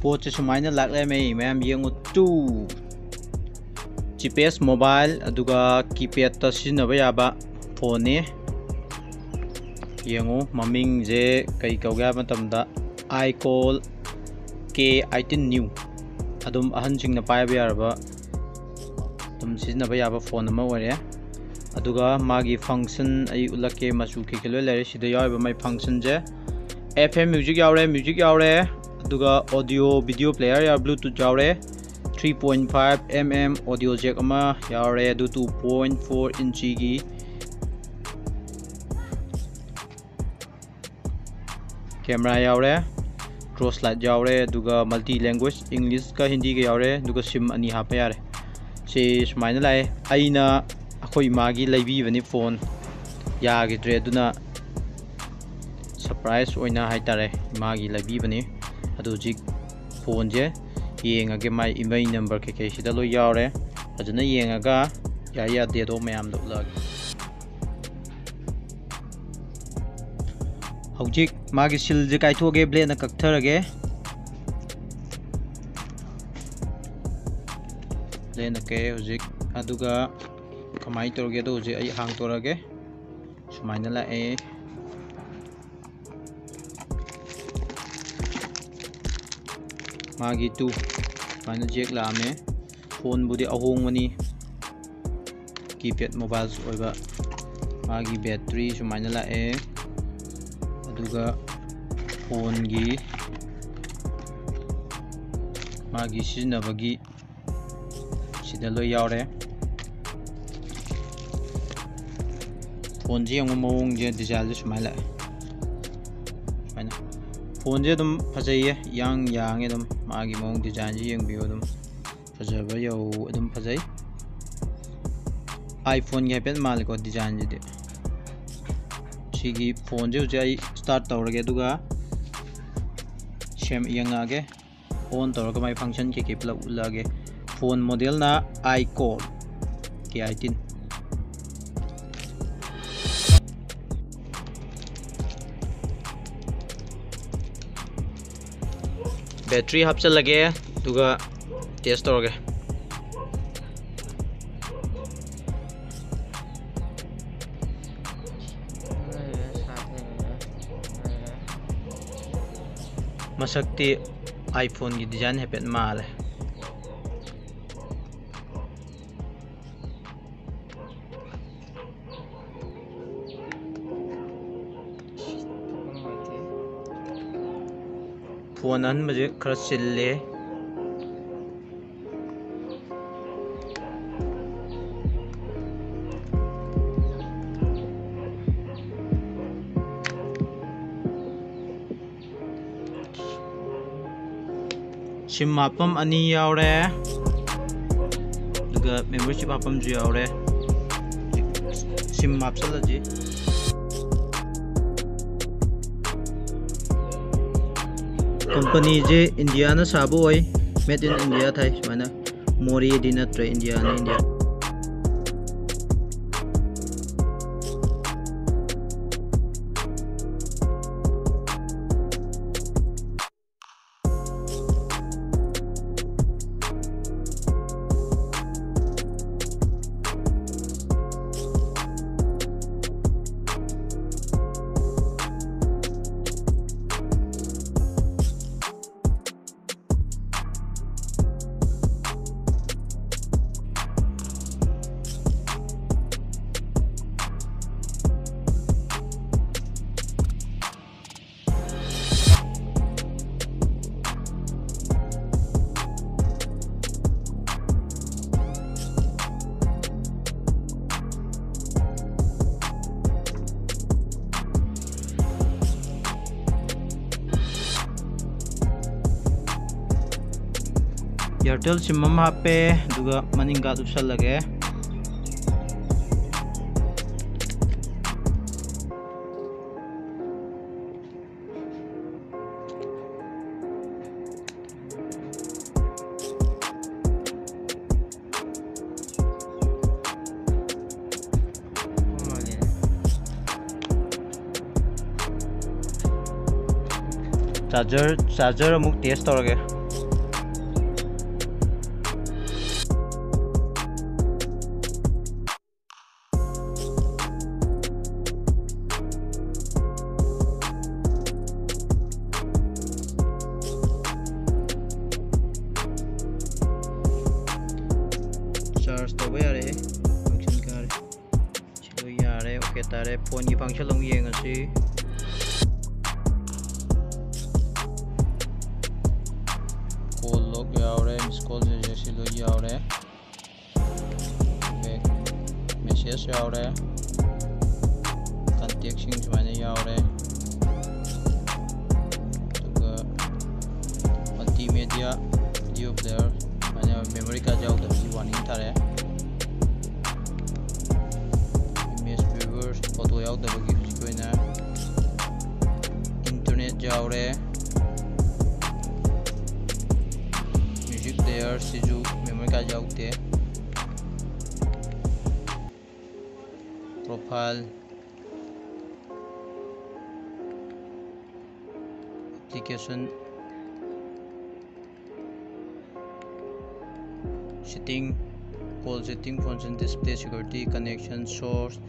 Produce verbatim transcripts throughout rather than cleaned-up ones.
ꯄꯣꯠꯁꯦ ꯁꯨꯃꯥꯏꯅ ꯂꯥꯛꯂꯦ, ꯃꯌꯥꯝ ꯌꯦꯡꯉꯨ꯫ Two, cheapest mobile, ꯑꯗꯨꯒ keypadꯇ ꯁꯤꯖꯤꯟꯅꯕ ꯌꯥꯕ ꯐꯣꯟꯅꯤ꯫ ꯌꯦꯡꯉꯨ, ꯃꯃꯤꯡꯁꯦ ꯀꯩ ꯀꯧꯒꯦ ꯍꯥꯏꯕ ꯃꯇꯝꯗ, iQOO K eighteen Neo꯫ ꯑꯗꯨꯝ ꯑꯍꯟꯁꯤꯡꯅ ꯄꯥꯏꯕ ꯌꯥꯔꯕ, ꯑꯗꯨꯝ ꯁꯤꯖꯤꯟꯅꯕ ꯌꯥꯕ ꯐꯣꯟ ꯑꯃ ꯑꯣꯏꯔꯦ꯫ ꯑꯗꯨꯒ ꯃꯥꯒꯤ function ꯑꯩ ꯎꯠꯂꯛꯀꯦ, ꯃꯆꯨ ꯀꯩꯀꯩ ꯂꯣꯏ ꯂꯩꯔꯦ꯫ ꯁꯤꯗ ꯌꯥꯎꯔꯤꯕ ꯃꯥꯏ functionꯁꯦ, F M music ꯌꯥꯎꯔꯦ, music ꯌꯥꯎꯔꯦ, ꯑꯗꯨꯒ audio video player ꯌꯥꯎꯔꯦ, Bluetooth ꯌꯥꯎꯔꯦ, three point five M M audio jack ꯑꯃ ꯌꯥꯎꯔꯦ, ꯑꯗꯨ two point four inchꯀꯤ camera ꯌꯥꯎꯔꯦ, cross light ꯌꯥꯎꯔꯦ, ꯑꯗꯨꯒ multi language, Englishꯀ ꯍꯤꯟꯗꯤꯒ ꯌꯥꯎꯔꯦ, ꯑꯗꯨꯒ sim ꯑꯅꯤ ꯍꯥꯞꯄ ꯌꯥꯔꯦ꯫ ꯁꯤ ꯁꯨꯃꯥꯏꯅ ꯂꯥꯛꯑꯦ꯫ ꯑꯩꯅ ꯑꯩꯈꯣꯏ ꯏꯃꯥꯒꯤ ꯂꯩꯕꯤꯕꯅꯤ ꯐꯣꯟ, ꯌꯥꯈꯤꯗ꯭ꯔꯦ, ꯑꯗꯨꯅ surprise ꯑꯣꯏꯅ ꯍꯥꯏꯇꯥꯔꯦ ꯏꯃꯥꯒꯤ ꯂꯩꯕꯤꯕꯅꯤ꯫ ꯑꯗꯨ ꯍꯧꯖꯤꯛ ꯐꯣꯟꯁꯦ ꯌꯦꯡꯉꯒꯦ, ꯃꯥꯏ ꯏꯃꯩ number ꯀꯩꯀꯩ ꯁꯤꯗ ꯂꯣꯏ ꯌꯥꯎꯔꯦ꯫ ꯐꯖꯅ ꯌꯦꯡꯉꯒ ꯌꯥꯏ ꯌꯥꯗꯦꯗꯣ ꯃꯌꯥꯝꯗ ꯎꯠꯂꯛꯑꯒꯦ꯫ ꯍꯧꯖꯤꯛ ꯃꯥꯒꯤ sealꯁꯦ ꯀꯥꯏꯊꯣꯛꯑꯒꯦ, bladeꯅ ꯀꯛꯊꯔꯒꯦ꯫ Bladeꯅ ꯀꯛꯑꯦ ꯍꯧꯖꯤꯛ꯫ ꯑꯗꯨꯒ ꯀꯃꯥꯏꯅ ꯇꯧꯔꯒꯦ? ꯑꯗꯣ ꯍꯧꯖꯤꯛ ꯑꯩ ꯍꯥꯡꯇꯣꯔꯛꯑꯒꯦ꯫ ꯁꯨꯃꯥꯏꯅ ꯂꯥꯛꯑꯦ꯫ ꯃꯥꯒꯤ two ꯁꯨꯃꯥꯏꯅ jack ꯂꯥꯛꯑꯝꯃꯦ꯫ ꯐꯣꯟꯕꯨꯗꯤ ꯑꯍꯣꯡꯕꯅꯤ, keypad mobiles ꯑꯣꯏꯕ꯫ ꯃꯥꯒꯤ battery ꯁꯨꯃꯥꯏꯅ ꯂꯥꯛꯑꯦ, ꯑꯗꯨꯒ ꯐꯣꯟꯒꯤ ꯃꯥꯒꯤ ꯁꯤꯖꯤꯟꯅꯕꯒꯤ ꯁꯤꯗ ꯂꯣꯏ ꯌꯥꯎꯔꯦ꯫ ꯐꯣꯟꯁꯦ ꯌꯦꯡꯉꯨ, ꯃꯑꯣꯡꯁꯦ, designꯁꯦ ꯁꯨꯃꯥꯏꯅ ꯂꯥꯛꯑꯦ꯫ ꯁꯨꯃꯥꯏꯅ ꯐꯣꯟꯁꯦ ꯑꯗꯨꯝ ꯐꯖꯩꯌꯦ, ꯏꯌꯥꯡ ꯌꯥꯡꯉꯦ꯫ ꯑꯗꯨꯝ ꯃꯥꯒꯤ ꯃꯑꯣꯡ designꯁꯦ ꯌꯦꯡꯕꯤꯌꯨ, ꯑꯗꯨꯝ ꯐꯖꯕ ꯌꯧ-, ꯑꯗꯨꯝ ꯐꯖꯩ꯫ iPhoneꯒꯤ ꯍꯥꯏꯐꯦꯠ ꯃꯥꯜꯂꯦꯀꯣ designꯁꯤꯗꯤ꯫ ꯁꯤꯒꯤ ꯐꯣꯟꯁꯦ ꯍꯧꯖꯤꯛ ꯑꯩ start ꯇꯧꯔꯒꯦ, ꯑꯗꯨꯒ ꯁꯦꯝ ꯌꯦꯡꯉꯛꯑꯒꯦ꯫ On ꯇꯧꯔꯒ ꯃꯥꯏ function ꯀꯩꯀꯩ ꯄꯨꯂꯞ ꯎꯠꯂꯛꯑꯒꯦ꯫ ꯐꯣꯟ modelꯅ iQOO K eighteen꯫ Battery ꯍꯥꯞꯆꯤꯜꯂꯒꯦ, ꯑꯗꯨꯒ test ꯇꯧꯔꯒꯦ꯫ ꯃꯁꯛꯇꯤ iPhone ꯒꯤ design ꯍꯥꯏꯐꯦꯠ ꯃꯥꯜꯂꯦ꯫ Phone ꯑꯍꯟꯕꯁꯦ ꯈꯔ ꯆꯤꯜꯂꯦ꯫ SIM ꯍꯥꯞꯐꯝ ꯑꯅꯤ ꯌꯥꯎꯔꯦ, ꯑꯗꯨꯒ memory chip ꯍꯥꯞꯐꯝꯁꯨ ꯌꯥꯎꯔꯦ꯫ SIM ꯍꯥꯞꯆꯜꯂꯁꯤ꯫ Company ꯁꯦ India ꯅ ꯁꯥꯕ ꯑꯣꯏ, made in India ꯊꯥꯏ ꯁꯨꯃꯥꯏꯅ꯫ ꯃꯣꯔꯦꯗꯤ ꯅꯠꯇ꯭ꯔꯦ, India ꯅꯤ, India꯫ Airtel SIM ꯑꯃ ꯍꯥꯞꯄꯦ, ꯑꯗꯨꯒ ꯃꯅꯤꯡ guard ꯎꯞꯁꯜꯂꯒꯦ꯫ ꯆꯥꯔꯖꯔ ꯆꯥꯔꯖꯔ ꯑꯃꯨꯛ ꯇꯦꯁ ꯇꯧꯔꯒꯦ꯫ ꯆꯥꯔꯖ ꯇꯧꯕ ꯌꯥꯔꯦ, ꯐꯪꯁꯟ ꯀꯥꯔꯦ꯫ ꯁꯤ ꯂꯣꯏ ꯌꯥꯔꯦ, ꯑꯣꯀꯦ ꯇꯥꯔꯦ꯫ ꯐꯣꯟꯒꯤ ꯐꯪꯁꯟ ꯑꯃꯨꯛ ꯌꯦꯡꯉꯁꯤ꯫ ꯀꯣꯜ ꯂꯣꯛ ꯌꯥꯎꯔꯦ, ꯃꯤꯁ ꯀꯣꯜ ꯁꯤ ꯂꯣꯏ ꯌꯥꯎꯔꯦ꯫ ꯕꯦꯛ ꯃꯦꯁꯦꯖ ꯌꯥꯎꯔꯦ, ꯀꯟꯇꯦꯛꯁꯤꯡ ꯁꯨꯃꯥꯏꯅ ꯌꯥꯎꯔꯦ꯫ ꯑꯗꯨꯒ ꯃꯜꯇꯤꯃꯦꯗꯤꯌꯥ ꯚꯤꯗꯤꯑꯣ ꯄ꯭ꯂꯦꯌꯔ ꯁꯨꯃꯥꯏꯅ ꯃꯦꯃꯣꯔꯤ ꯀꯥꯔꯗ ꯌꯥꯎꯗꯕꯒꯤ ꯋꯥꯔꯅꯤꯡ ꯊꯥꯔꯛꯑꯦ꯫ ꯏꯃꯦꯖ ꯚ꯭ꯌꯨꯋꯔꯁ ꯐꯣꯇꯣ ꯌꯥꯎꯗꯕꯒꯤ ꯍꯧꯖꯤꯛꯀꯤ ꯑꯣꯏꯅ꯫ ꯏꯟꯇꯔꯅꯦꯠ ꯌꯥꯎꯔꯦ꯫ ꯃ꯭ꯌꯨꯖꯤꯛ ꯄ꯭ꯂꯦꯌꯔꯁꯤꯁꯨ ꯃꯦꯃꯣꯔꯤ ꯀꯥꯔꯗ ꯌꯥꯎꯗꯦ꯫ Profile, application, setting, call setting, phone setting, display security, connection, source,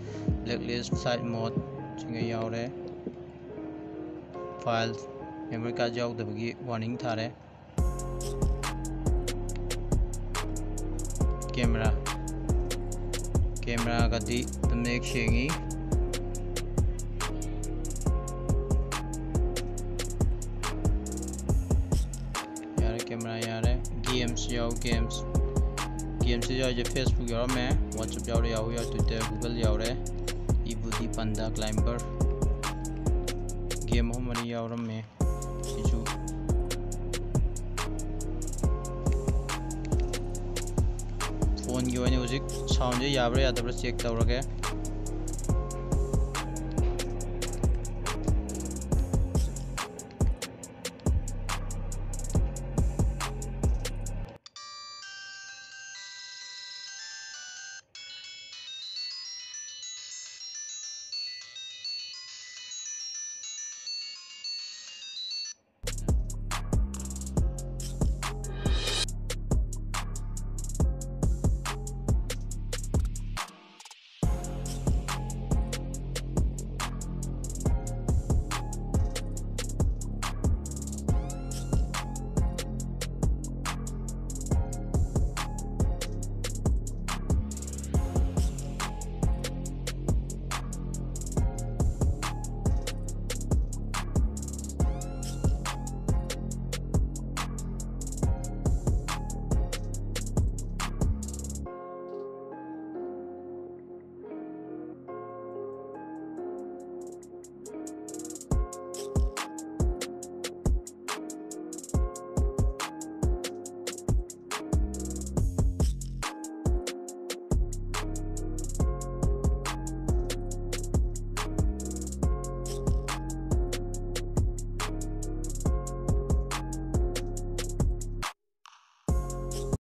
blacklist, flight mode ꯁꯤꯡꯉꯩ ꯌꯥꯎꯔꯦ꯫ ꯐꯥꯏꯜ, ꯃꯦꯃꯣꯔꯤ ꯀꯥꯔꯗ ꯌꯥꯎꯗꯕꯒꯤ ꯋꯥꯔꯅꯤꯡ ꯊꯥꯔꯦ꯫ ꯀꯦꯃꯦꯔꯥ, ꯀꯦꯃꯦꯔꯥꯒꯗꯤ ꯑꯗꯨꯝ ꯃꯌꯦꯛ ꯁꯦꯡꯉꯤ꯫ ꯌꯥꯔꯦ, ꯀꯦꯃꯦꯔꯥ ꯌꯥꯔꯦ꯫ ꯒꯦꯝꯁ ꯌꯥꯎ, ꯒꯦꯝꯁ꯫ ꯒꯦꯝꯁꯁꯤ ꯌꯥꯎꯔꯤꯁꯦ Facebook ꯌꯥꯎꯔꯝꯃꯦ, WhatsApp ꯌꯥꯎꯔꯦ, Yahoo ꯌꯥꯎꯔꯦ, Twitter, Google ꯌꯥꯎꯔꯦ, ꯏꯕꯨꯗꯤ ꯄꯟꯗꯥ ꯀ꯭ꯂꯥꯏꯝꯕꯔ꯫ ꯒꯦꯝ ꯑꯍꯨꯝ ꯃꯔꯤ ꯌꯥꯎꯔꯝꯃꯦ꯫ ꯁꯤꯁꯨ ꯐꯣꯟꯒꯤ ꯑꯣꯏꯅ ꯍꯧꯖꯤꯛ ꯁꯥꯎꯟꯁꯦ ꯌꯥꯕ꯭ꯔꯥ ꯌꯥꯗꯕ꯭ꯔꯥ ꯆꯦꯛ ꯇꯧꯔꯒꯦ꯫